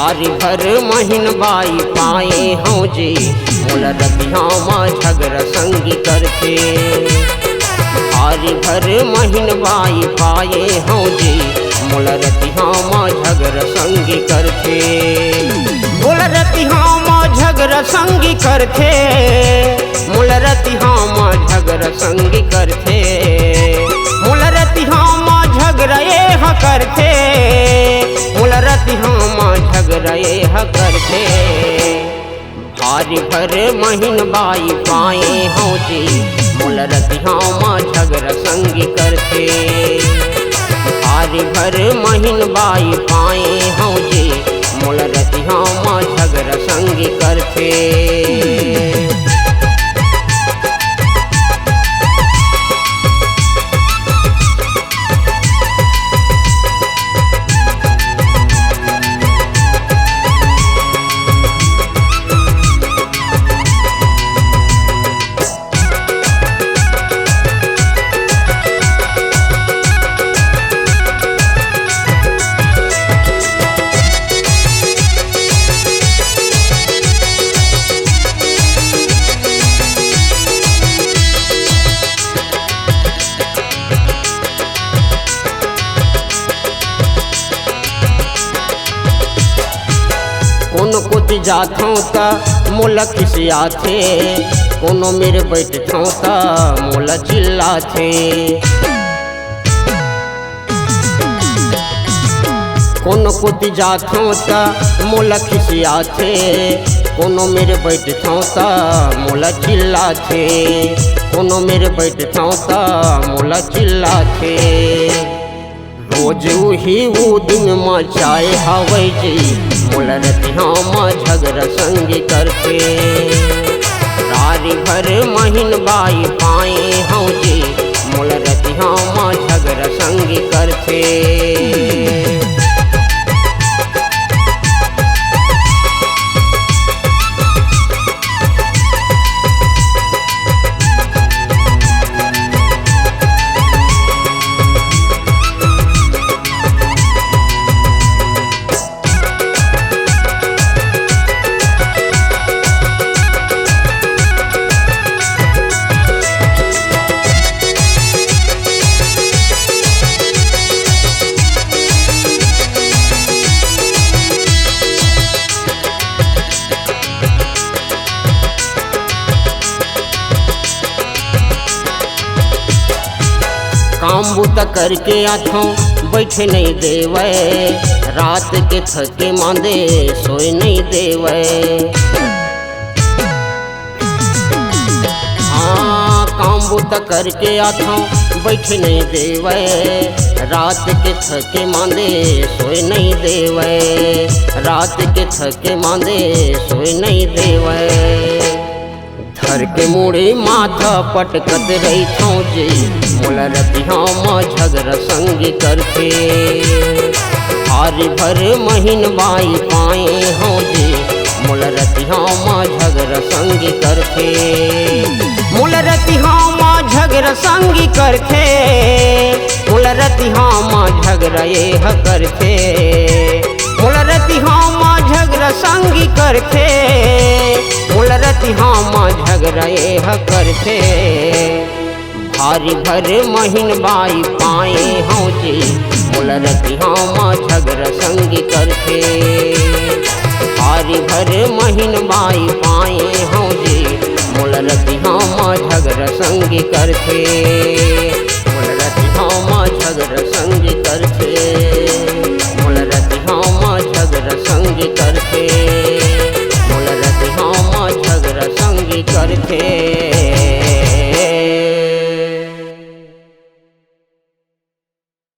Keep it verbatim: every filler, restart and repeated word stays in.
भारी भर महीन बाई पाए हौं जी, मोला रतिहा म झगरा संगी करथे। भारी भर महीन बाई पाए हौं जी, मोला रतिहा म झगरा संगी करथे। मोला रतिहा म झगरा संगी करथे, मोला रतिहा म झगरा संगी करथे। मोला रतिहा म झगरा ए ह करथे, मोला रतिहा म झगरा ए ह करथे। भारी भर महीन बाई पाए हौं जी, मोला रतिहा म झगरा संगी करथे। भारी भर महीन बाई पाए हौं जी, मोला रतिहा म झगरा संगी करथे। कोनो कोती जाथौं त मोला खिसियाथे, कोनो मेर बइठथौं त मोला चिल्लाथे। कोनो कोती जाथौं त मोला खिसियाथे, कोनो मेर बइठथौं त मोला चिल्लाथे, कोनो मेर बइठथौं त मोला चिल्लाथे। रोज उही उदिम मचाए हवय जी, मोला रतिहा म झगरा संगी करथे। रारी भर महीन बाई पाए हौं जी, मोला रतिहा म झगरा संगी करथे। काम बूता करके आथौं, बइठे नइ देवय, रात के थके मांदे सोए नइ देवय। हाँ, काम बूता करके आथौं, बइठे नइ देवय, रात के थके मांदे सोए नइ देवय, रात के थके मांदे सोए नइ देवय। धर के मुड़ी माथा पटकत रहिथौं जी, मोला रतिहा म झगरा संगी करथे। भारी भर महीन बाई पाए हौं जी, मोला रतिहा म झगरा संगी करथे। मोला रतिहा म झगरा संगी करथे, मोला रतिहा म झगरा ए ह करथे। मोला रतिहा म झगरा संगी करथे, मोला रतिहा म झगरा ए ह करथे। भारी भर महीन बाई पाए हौं जी, मोला रतिहा म झगरा संगी करथे। भारी भर महीन बाई पाए हौं जी, मोला रतिहा म झगरा संगी करथे। मोला रतिहा म झगरा संगी